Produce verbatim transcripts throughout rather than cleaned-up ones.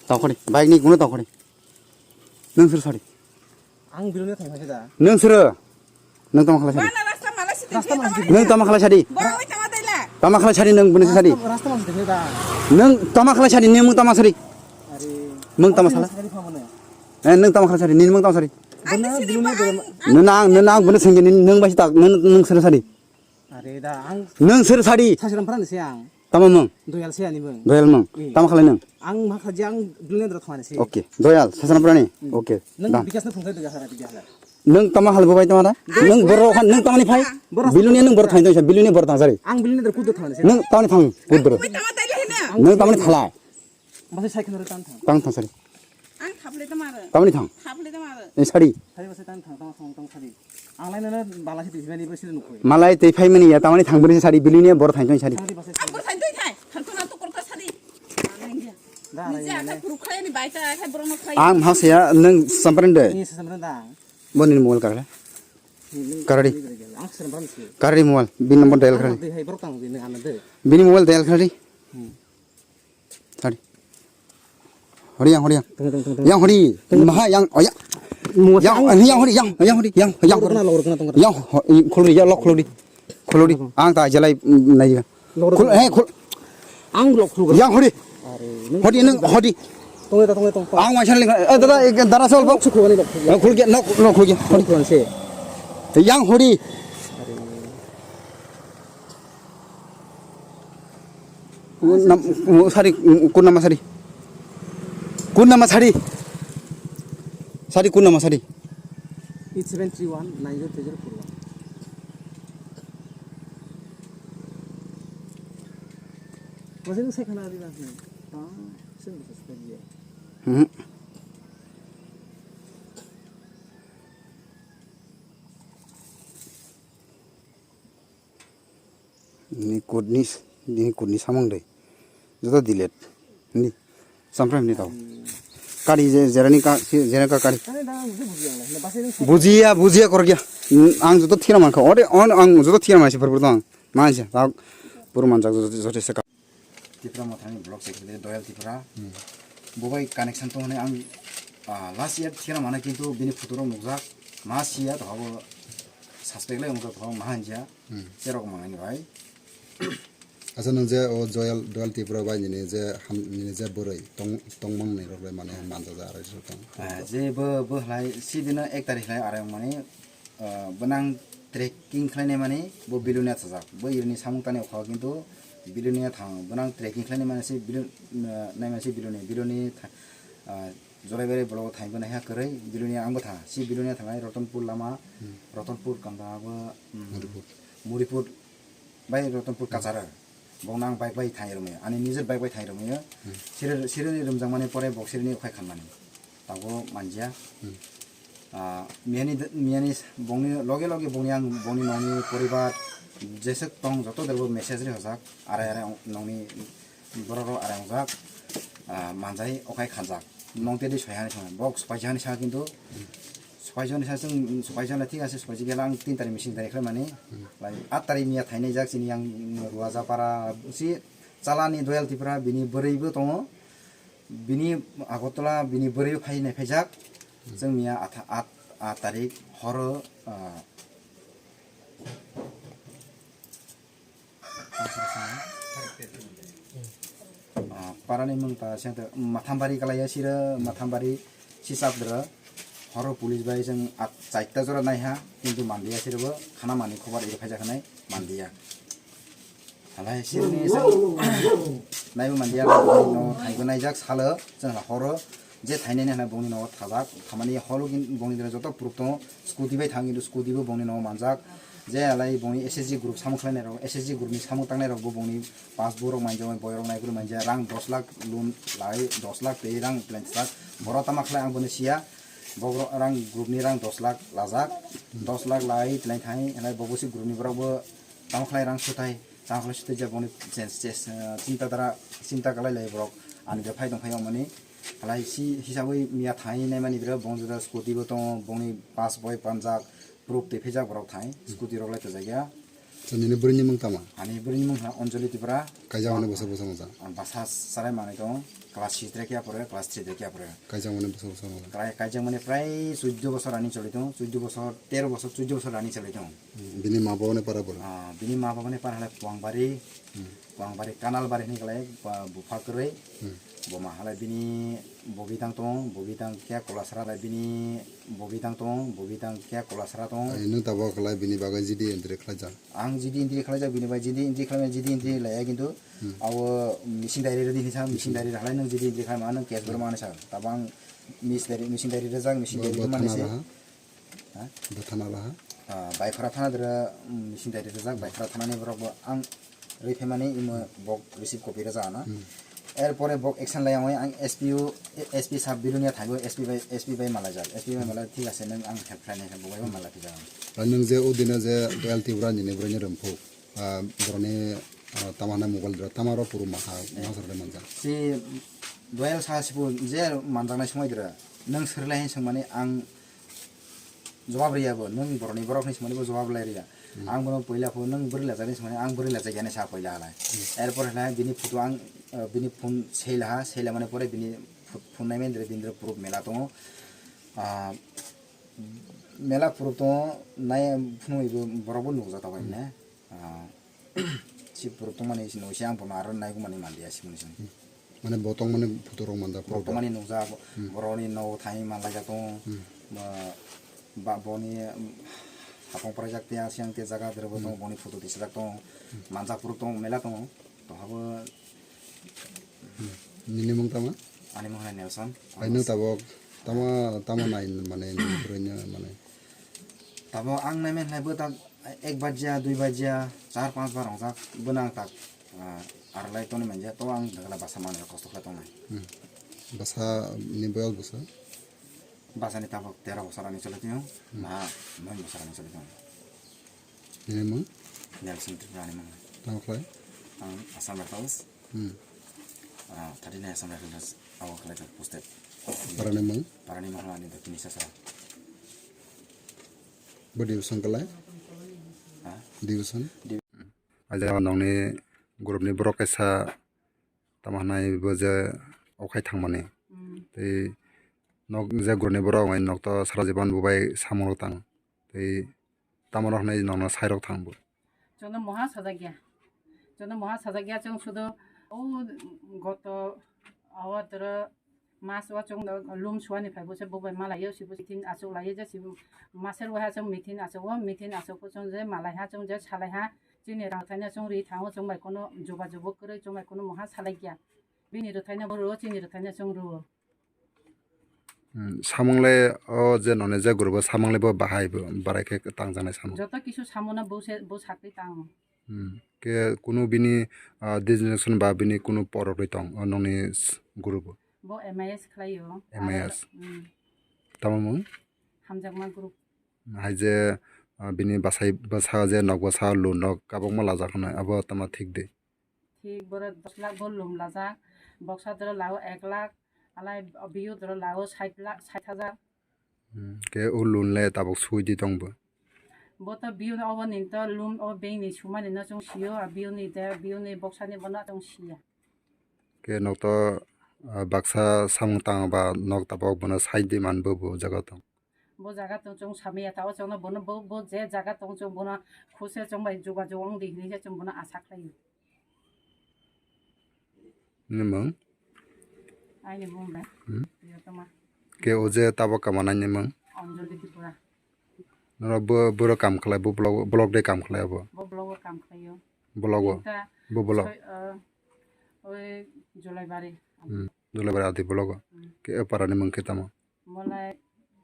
Tongkhori, bike ni kuno tongkhori. Nung sir sari. Ang Biluni thang phaikha da. Nung sir. Nung tama khala sari. Mana rasta mala sidi. Rasta mala sidi. Nung tama khala sari. Borok oi tama daila. Tama khala sari nung bini sari. Rasta mala sidi da. Nung tama khala sari, nung tama sari. Are. Mung tama sala. Sari phamane. Eh, nung tama khala sari, nung tama sari. Ang sidi Biluni bang. Nung nang, nung nang bini sengge nung bai tak, nung sir sari. Are da ang. Nung sir sari. Sasiram pran se ang. Tama mung. Doyal se ani mung. Doyal mung. Tama khalai nung. Ang ma khaji ang Biluni dra thwani se. Okay. Doyal sasiram prani. Okay. Nung bikas na phungkai doyal sara bikas la. Nung tama khalai bobai tama da. Nung boro khan nung tamani phai. Biluni nung boro thang tong sa Biluni boro thang sari. Ang Biluni dra kudo thwani se. Nung tamani thang. Nung tamani thala. Basi cycle ro tan thang. Tang thang sari. Ang thaple tama ro. Tamani thang. Thaple tama ro. Ni sari. Sari basi tan thang tang thang tang sari. Ang lai nana bala si tisi mani basi nukoi. Malai tei phai mani ya tamani thang bini sari Biluni boro thang tong sari. Sari basi. Ang boro thang tong thai. Thang tong na to korta sari. Da, niji ata puru khlai ni bai ta khai boro no khlai. Ang hausa ya nung sampren de. Ni sampren da. Boni mobile karla. Karari. Ang sampren si. Karari mobile bin number dial karari. Hai boro tang di nang ana de. Bini mobile dial karari. Tadi. Hori yang, hori yang. Tunggu, tunggu, tunggu, tunggu. Yang hori. Tunggu. Maha yang, oh ya. Yang, yang hori, yang, yang hori, yang, yang hori. Logor kena, logor kena, tunggu. Yang, khulri ya, lok khulri. Khulri. Ang ta jalai nai. Khul, eh, khul. Ang lok khul. Yang hori. Hori nung, hori. Tunggu, tunggu, tunggu. Ang waisal ling. Eh, dada, eh, dada sol bok. Khul ke, nok, nok khul ke. Hori. Yang hori. Nam, sari, kun nama sari? Kun nama sari? Sari kun nama sari? Eight seven three one nine zero three zero four one. Masih saya kenal di mana? Ah, saya bisa sekali ya. Hmm. Ni kudni, ni kudni samung de. Joto delete. Ni. Samprai ni tau. Kari je, jerani ka, si, jerani ka kari. Bujiya, bujiya korokya. Ang joto thira mankha. Ore, on, ang joto thira mansi phar phar tong. Mansi, tak. Puru manjak joto, joto se ka. Tipra Mothani vlog se khede Doyal Tipra. Bo bai connection tong hwnwi ang, ah, last year thira mana kintu bini photo rok nukjak. Ma siya to habo suspect lai wngkha to ma hanja. Terok mangai ni bai. Asa nung je o Doyal, Doyal Tipra bai nini je ham, nini je bwrwi tong, tongmang ni rok bai mane manjaja arai so tong. Ah, je bo, bo hlai si dino ek tarikh hlai arai mani, ah, bwnang trekking khlainai mani bo Bilonia thajak. Bo irini samung tani okha kintu Bilonia thang bwnang trekking khlainai mani se Bilo-, ah, nai mani se Biloni, Biloni tha-, ah, Jolai bai bolo thai bo naiha kwrwi Bilonia ang bo tha. Si Bilonia thangnai Rotonpur lama, Rotonpur kanda bo, mm, Muripur. Muripur bai Rotonpur kachar. Bong nang bike bai thai rwmaya. Ani nijer bike bai thai rwmaya. Sire, sireni rwmjak mani pore bok sireni ukhai khan mani. Tabuk manjia. Ah, miyani, miyani bongni loge loge bongni ang bongni nokni poribar jeswk tong joto derbo message ri hojak. Arai arai nokni borok rok arai wngjak, ah, manjai okhai khanjak. Nong tei soihani song bok sopaijani sa kintu sopaijani sa chwng sopaijani thik ase sopaiji gela ang tin tarikh missing tarikh khlai mani. Lai at tarikh miya thainai jak chini yang Ruaja para si chalani Doyal Tipra bini bwrwi bo tongo. Bini Agartala bini bwrwi phai nai phaijak. Chwng miya atha at, at tarikh horo, ah, Ah, parani mung ta siyang ta Mathambari kalaiya sira, Mathambari sisap dra. Horo police bai jeng at chaita jora naiha, kintu mandiya sira bo khana mani khobar iri phaijak nai mandiya. Halai sirni jeng naibo mandiya, no thaibo naijak salo, jeng horo. Je thainani hwnwi bongni nogo thajak, thamani holo gin bongni dera joto proof tongo, scooty bai thang, kintu scooty bo bongni nogo manjak. Je alai bongni S S G group samung khlainai rok, S S G group ni samung tangnai rok bo bongni passbook rok manjak, boy rok naibrwi manjak, rang dos lakh loan lai, dos lakh tei rang twlai sak. Borok tama khlai ang bono siya, bobo rang group ni rang dos lakh lajak, dos lakh lai twlai thai, hwnwi bobo si group ni borok bo tamo khlai rang sutai, tamo khlai sutai je bongni ches-, ches-, eh, chinta dara, chinta kalai lai borok ani je phai tong phai omoni. Halai si hisabwi miya thai naimani bwrwi bong jora scooty bo tongo, bongni pass boi panjak, proof twi phijak borok thai, scooty rok lai kwchak ya. Chwng nini bwrwini mung tama? Ani bwrwini mung ha Anjali Tripura. Kaijak mani bwswk bwswk mung jang? Ang bwsa sarai manwi tongo, class six de khe pore, class three de khe pore. Kaijak mani bwswk bwswk mung jang? Krai-, kaijak mani prai chuddo bosor ani choli tongo, chuddo bosor, tero bosor, chuddo bosor ani choli tongo. Hmm, bini ma babani para bwrwi? Ah, bini ma babani para hale Kuangbari, Kuangbari, Kanalbari hinwi kalai, ba-, bupha kwrwi. Hmm. Boma halai bini bobi tang tong, bobi tang khe kolasra lai bini bobi tang tong, bobi tang khe kolasra tong. Ai, nwng tabok halai bini bagwi G D entry khlaijak? Ang G D entry khlaijak bini bai, G D entry khlaimani, G D entry laiya kintu abo missing diary rwdi hinwi sa, missing diary halai nwng G D entry khlaima nwng case borok mani sa. Tabang miss diary, missing diary rwjak, missing diary rwmani se. Bo thana raha? Ha? Bo thana raha? Ah, Baikora thana dira, um, missing diary rwjak, Baikora thanani borok bo ang rwi phaimani imo bok receive copy rwjak ano. Hmm. Erpore bok action lai ang, ang S P O, S P sub Bilonia thaibo, S P bai, S P bai malaijak. S P bai malai thik ase, nwng ang help khlainai khe bo bai bo malai thwijak. Bai nwng je o dino je Royal Tripura nini bwrwini rwmphuk, ah, boroni, ah, tama hwnai mobile dra, tama rok puru maha, maha sar manjak. Si Royal Sahasibo je manjaknai somoi dra, nwng sir lai hin swngmani ang jawab riya bo, nwng borokni borokni swmani bo jawab lai riya. Hmm. Ang bono poila pho nwng bwrwi lajakni swmani ang bwrwi lajakya hinwi sa poila halai. Hmm. Erpor halai bini photo ang, eh, bini phone sei laha, sei lamani pore bini pho-, phone nai mendre bini proof mela tongo. Ah, mela proof tongo, nai phunui bo borok bo nukjak tongo ne. Ah, si borok tongmani si nungsi ang bono aro naikumani manliya simoni sini. Hmm. Mane bo tongmani photo rok manjak borok photo. Tongmani nukjak, hmm, borokni nogo thangwi manlaijak tongo. Hmm. Ba, ba, boni, um, hapong praijak tei asiyang tei jaga derebo tongo, hmm, boni photo tisajak tongo. Hmm. Manjak borok tongo, mela tongo. Tohabo. Hmm. Nini mung tama? Ani mung hai Nelson. Ai, nwng tabok tama, tama nai mane, nini bwrwino mane. Tabok ang nai men hai bo ta ek bajya, dui bajya, char panch bar wngjak, bwno ang tak, ah, ar lai toni manja, to ang dagla basa manwi kosto khlai tongnai. Hmm. Basa ni boyos bwsa? Basa ni tabok tero bosor ani choli tongo, hmm, na noi bosor ani choli tongo. Nini mung? Nelson Tripura ni mung. Tamo khlai? Ang Assam Rifles. Hmm. Ah, thirty nine Assam Rifles. Awo khlai tak posted. Para ni mung? Para ni mung ani Dakkini Sasara. Bo division kalai? Ha? Division? Div- Aja nongni group ni borok kaisa tamo hwnai bo je okhai thangmani. Hmm. Tei nok je group ni borok wngmani nok to sara jiban bo bai samung rok tang. Tei tamo rok hwnwi nokno sai rok thang bo. Chwngno moha sajak ya. Chwngno moha sajak ya, chwng sudo o goto awa toro mas o chwng lum suani phai bo se bo bai malaio, sibo meeting achuk laio je sibo maser waha chwng meeting achuk o, meeting achuk o chwng je malai ha chwng je salai ha chini rang thaina chwng ri thango chwng bai kono juba jubo kwrwi chwng bai kono moha salai ya. Bini rwthaina bo rwo chini rwthaina chwng rwo. Hmm, samung le o je noni je group o samung le bo bahai bo barai khe tangjaknai samung. Joto kisu samung no bo se, bo sakri tango. Hmm, khe kunu bini, ah, designation ba bini kunu porok ri tong o nongni s-, group o? Bo M I S khlai o. M I S. Hmm. Tamo mung? Hamjakma group. Hai je, ah, bini bwsai bwsa je nok bwsa loan rok kabangma lajak hwnwi abo tamo thik de? Thik, boro dos lakh bo loan lajak, boksa doro lao ek lakh, alai biyo doro lao sait lakh, sait hajar. Hmm, khe o loan le tabok sui di tong bo? Bo to biyo obo ni to loan o bank ni sumani no chwng sio, a biyo ni de, biyo ni boksa ni bono chwng siya. Khe nok to, ah, baksa samung tang ba nok tabok bono sait di man bo bo jaga tong? Bo jaga tong chwng samaya ta o chwngno bono bo, bo je jaga tong chwng bono khuse chwng bai jogajog wng di hinwi se chwng bono asa khlaio. Nini mung? Aini mung bai. Hmm? Priyotoma. Khe o je tabok kamanai ni mung? Anjali Tripura. Noro bo, boro kam khlai, bo block, block de kam khlai abo? Bo block o kam khlaio. Block o? Tinta bo block? Soi, uh, oi Jolaibari. Hmm. Jolaibari adi block o? Hmm. Khe o para ni mung khe tamo? Bolai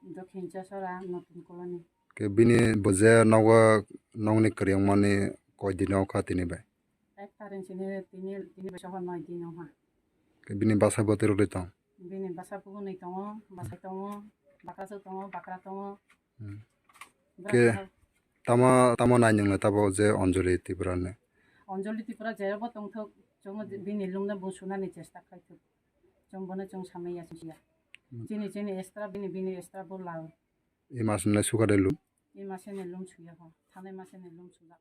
Dokhin Chasora, Notun Colony. Khe bini bo je nogo, nokni kwrwng mani koi din o kha tini bai? Ek tarik sini tini, tini bai sohor noi din o ha. Khe bini bwsa bwtwi rok tong? Bini bwsa bwgwnwi tongo, bwsai tongo, bwkasuk tongo, bwkra tongo. Hmm. Bwkra khe tongo. Tamo, tamo nai nwng le tabok je Anjali Tripura ni? Anjali Tripura jerobo tongthok, chwng bini lungno bo sunani chesta khlaithok. Chwng bono chwng samaya chwng siya. Hmm. Chini, chini extra, bini, bini extra bo lao. E mas ni lai sukha de lum? E mase ni lum suya ho. Thanai mase ni lum sujak.